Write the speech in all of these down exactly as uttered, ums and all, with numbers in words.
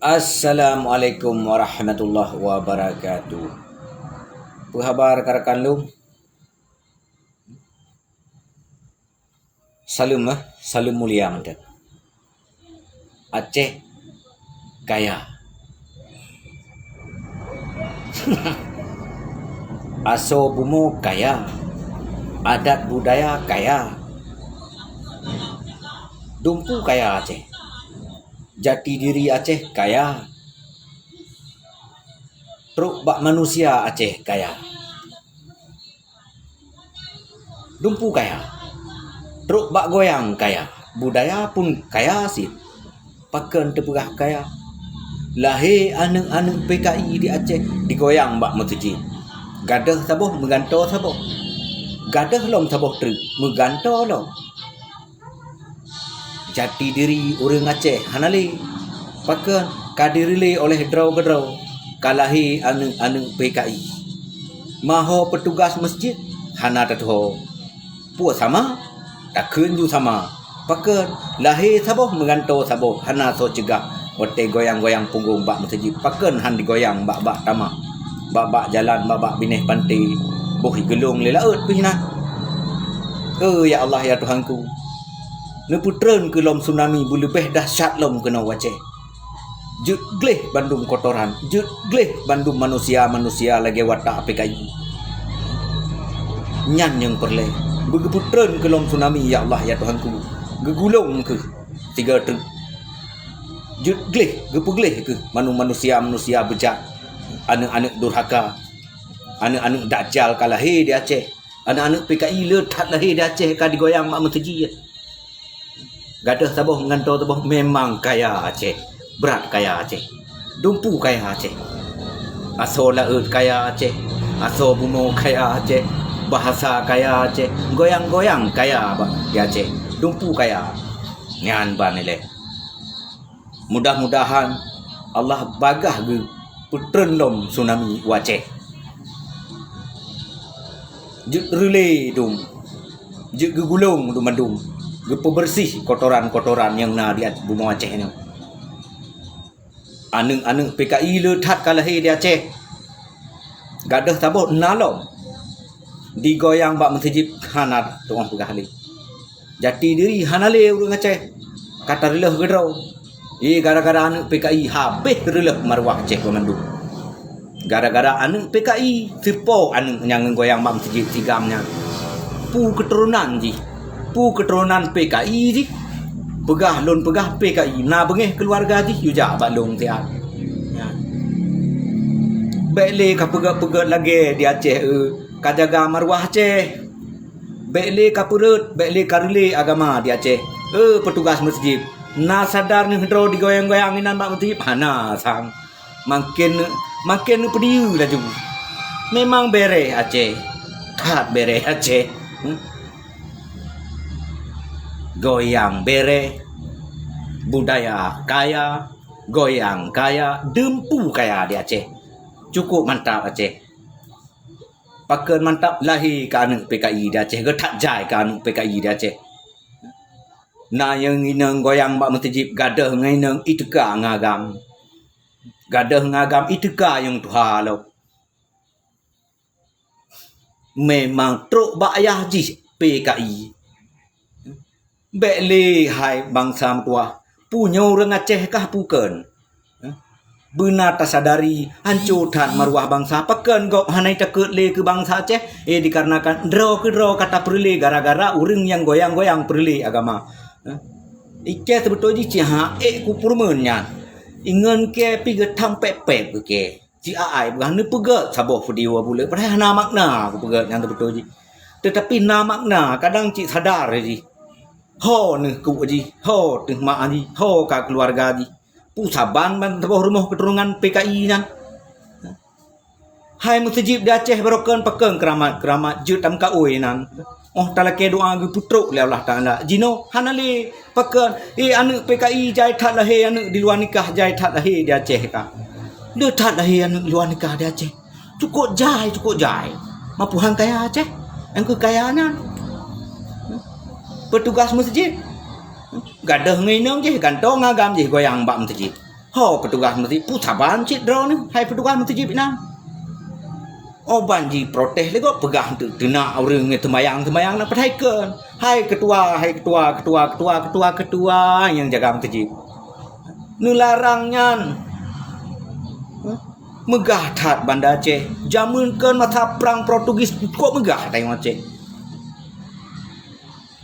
Assalamualaikum warahmatullahi wabarakatuh. Peue haba rakan-rakan lôn? Saleuem, eh, saleuem mulia mantong. Aceh kaya. Asoe bumoe kaya. Adat budaya kaya. Dumpeue kaya Aceh. Jati diri Aceh kaya. Trok bak manusia Aceh kaya. Dumpeue kaya. Trok bak goyang kaya. Budaya pun kaya cit. Pakon teupeugah kaya. Lahé aneuëk-aneuëk P K I di Aceh digoyang bak meuseujid. Gadôh saboh meugantoe saboh. Gadôh lom saboh treuk meugantoe lom. Jati diri ureuëng Aceh hana lé. Pakon ka direulée oleh droe keudroe, ka lahé aneuëk-aneuëk P K I. Maho peutugas meuseujid hana tatuho. Peue sama? Takheun ju sama. Pakon lahé saboh meugantoe saboh hana soe cegah watée goyang-goyang punggong bak meuseujid. Pakon han digoyang bak-bak tamah, bak-bak jalan, bak-bak binéh panté, boh igeulong lé laôt pih na. Oh ya Allah ya Tuhanku! Neupeutreun keu lom tsunami beuleubeh dahsyat lom keunoe u Aceh. Jeuet gleh bandum kotoran, jeuet gleh bandum manusia-manusia lagée watak P K I. Nyan nyang peureulée, beugeupeutreun keu lom tsunami ya Allah ya Tuhanku. Geugulong kheueh sigoe treuk. Jeuet gleh, geupeugleh kheueh manu-, manusia-manusia beujat, aneuëk-aneuëk durhaka, aneuëk-aneuëk dajal ka lahé di Aceh. Aneuëk-aneuëk P K I le that lahé di Aceh ka digoyang bak meuseujid. Gadôh saboh meugantoe saboh memang kaya Aceh, brat kaya Aceh. Dumpeue kaya Aceh. Asoe laôt kaya Aceh, asoe bumoe kaya Aceh, bahasa kaya Aceh, goyang-goyang kaya bak di Aceh. Dumpeue kaya. Nyan ban ilée. Mudah-mudahan Allah bagaih geupeutreun lom tsunami u Aceh. Jeuet reulée dum, jeuet geugulong dum mandum, geupeubeureuséh kotoran-kotoran nyang na di at-, bumoe Aceh nyoe. Aneuëk-aneuëk P K I le that ka lahé di Aceh. Gadôh saboh na lom. Digoyang bak meuseujid hana tuoh peugah lé. Jati diri hana lé ureuëng Aceh. Ka tareulôh keudroe. Ie gara-gara aneuëk P K I habéh reulôh maruah Aceh keu mandum. Gara-gara aneuëk P K I, sipo aneuëk nyang goyang bak meuseujid sigam nyan. Peue keuturonan jih? Peue keuturonan P K I jih? Peugah lôn peugah P K I, na beungéh keuluwarga jih yue jak bak lôn siat. Nyan. Bék lé ka peugét-peugét lagée di Aceh, eu, ka jaga maruah Aceh. Bék lé ka peureuet, bék lé ka reulée agama di Aceh. Eu, peutugas meuseujid, na sadar neuh droe digoyang-goyang inan bak meuseujid? Hana sang. Makin, makin neupeudiyeu laju. Memang béréh Aceh. That béréh Aceh. Hmm? Goyang béréh, budaya kaya, goyang kaya, dumpeue kaya di Aceh. Cukup mantap Aceh. Pakon mantap lahé keu aneuëk P K I di Aceh, geuthat jai keu aneuëk P K I di Aceh. Na nyang inong goyang bak meuseujid, gadôh ngon inong iteuka ngon agam. Gadôh ngon agam iteuka nyang tuha lom. Memang trok bak ayah jih P K I. Bék lé hai bansa meutuwah, peue nyoe ureuëng Aceh kah peue kon? Beuna tasadari, hanco that maruah bansa. Pakon gob hana takot lé keu bansa Aceh? Eh, dikarenakan droe keudroe ka tapeureulée gara-gara ureuëng nyang goyang-goyang peureulée agama. Ikée seubeutôi jih cit ha ék kupeurumeuen nyan. Ingon kée pih geutam péb-péb keu kée. Ci ai peugah neupeugét saboh video buleuen, padahai hana makna kupeugét nyan teubeutôi jih. Teutapi na makna, kadang cit sadar jih. Ho neuh kuk jih, ho teuh mak jih, ho ka keuluwarga jih. Peue saban ban saboh rumoh keuturonan P K I nyan. Hai meuseujid di Aceh barokon pakon keuramat-keuramat jeuet tameukaôi nan. Óh talakée doá geupeutrok lé Allah Taala. Jinoe hana lé pakon, eh, aneuëk P K I jai that lahé, aneuëk di luwa nikah jai that lahé di Aceh ka. Le that lahé aneuëk luwa nikah di Aceh. Cukôp jai, cukôp jai. Mapuhan kaya Aceh. Nyang keu kaya nyan. Peutugas meuseujid. Gadôh ngon inong jih, gantoe ngon agam jih goyang bak meuseujid. Ho petugas meuseujid, peue saban cit droeneuh, hai petugas meuseujid nyan. Oh ban jiprotes lé gob, peugah teunak ureuëng ngon seumayang-seumayang na padahai kon. Hai ketua, hai ketua, ketua, ketua, ketua, ketua nyang jaga meuseujid. Neularang nyan. Meugah that Banda Aceh. Jameun kon masa prang Portugis kok meugah tanyoe Aceh.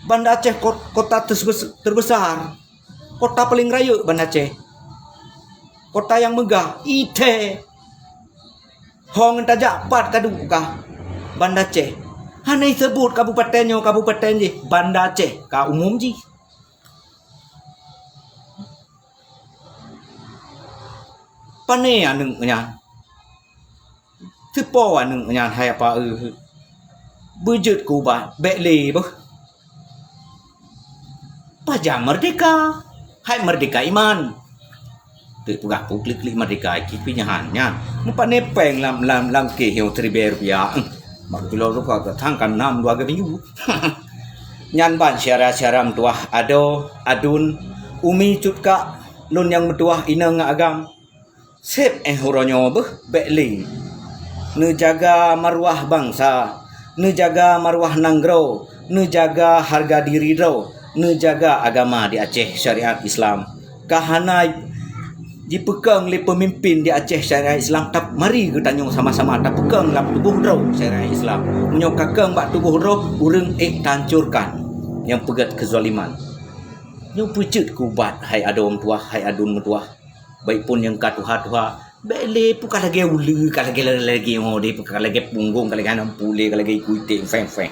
Banda Aceh kot-, kota terbes-, terbesar. Kota paleng rayeuk Banda Aceh. Kota nyang meugah, ithée. Ho ngon tajak pat ka duek kah Banda Aceh. Hana jiseubut kabupaten nyoe kabupaten jih, Banda Aceh ka umum jih. Pane aneuëk nyan? Teupo aneuëk nyan hai apa, eh, beujeuet keu ubat, bék lé beuh. Pajan merdeka? Hai merdeka iman. Teupeugah peue klik-klik merdeka, kipi nyan nyan. Meupat nepeng lam, lam, lam keh nyoe siribée rupiah. Eh, mak kilo rupa ke thang kan nam dua minggu. Nyan ban syara-syara meutuwah adoe, adun, umi cut kak, lôn nyang meutuwah inong ngon agam. Seb éh uroe nyoe beuh bék lé. Neujaga maruah bansa, neujaga maruah nanggroe, neujaga hareuga diri droe, neujaga agama di Aceh syariat Islam. Ka hana jipeukong lé peumimpén di Aceh syariat Islam, tap-, mari geutanyoe sama-sama tapeukong lam tuboh droe syariat Islam. Meunyoe ka kong bak tuboh droe, ureuëng ék tahancurkan nyang peugét keuzaliman. Nyoe peue jeuet keu ubat hai adoe meutuwah, hai adun meutuwah. Baik pun nyang ka tuha-tuha, bék lé peue ka lagée uleue, ka lagée, lagée nyoe deh, peue ka lagée punggong, ka lagée hana pulé, ka lagée iku iték, feng-feng.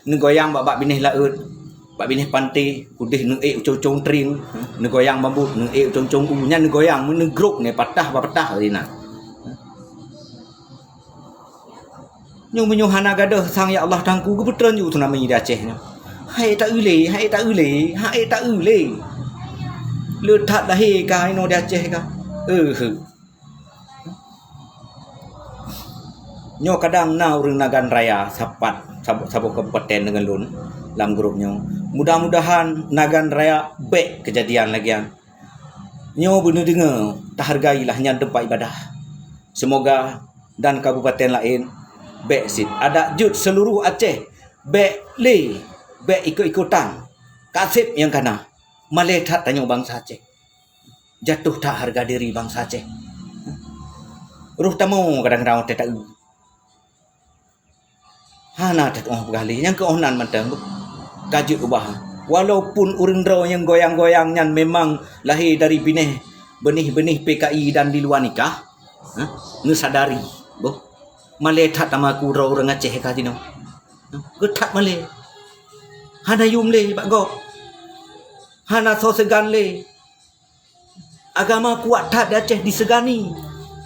Neugoyang bak, bak binéh laôt, bak binéh panté, udeh neuék ucong-ucong tring, neugoyang mabot, neuék ucong-ucong u, nyan neugoyang, meuneugrok nyan patah, bak patah inan. Nyoe meunyoe hana gadôh sang ya Allah Teungku, geupeutreun ju tsunami di Aceh nyoe. Hai ta-eu lé, hai ta-eu lé, hai ta-eu lé. Le that lahé ka inoe di Aceh ka. Eh. Nyoe kadang na ureuëng Nagan Raya sapat sab-, saboh kabupaten deungon lôn lam grup nyoe. Mudah-mudahan Nagan Raya bék keujadian lagée nyan. Nyoe beuneudeungoe, tahargailah nyan teumpat ibadah. Seumoga dan kabupaten laén bék cit. Adak jeuet seuluruh Aceh bék lé, bék ikot-ikotan. Ka seb nyang kana, malée that tanyoe bansa Aceh. Jatoh that hareuga diri bansa Aceh. Roh tamoe kadang-kadang watée ta-eu. Hana teutuoh peugah lé, nyang keuh nan mantong ka jeuet ubah. Walaupun ureuëng droe nyang goyang-goyang nyan memang lahé dari binéh, benih-benih P K I dan di luwa nikah, ha? Neusadari, boh. Malée that tamaku droe ureuëng Aceh ka jinoe. Ha? Geuthat malée. Hana yum lé bak gob. Hana soe seugan lé. Agama kuat that di Aceh disegani.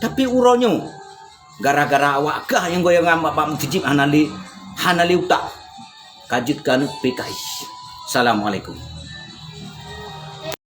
Tapi uroe nyoe, gara-gara awak kah nyang goyang bak, bak meuseujid hana lé, hana lé utak. Ka jeuet keu aneuëk P K I. Assalamualaikum.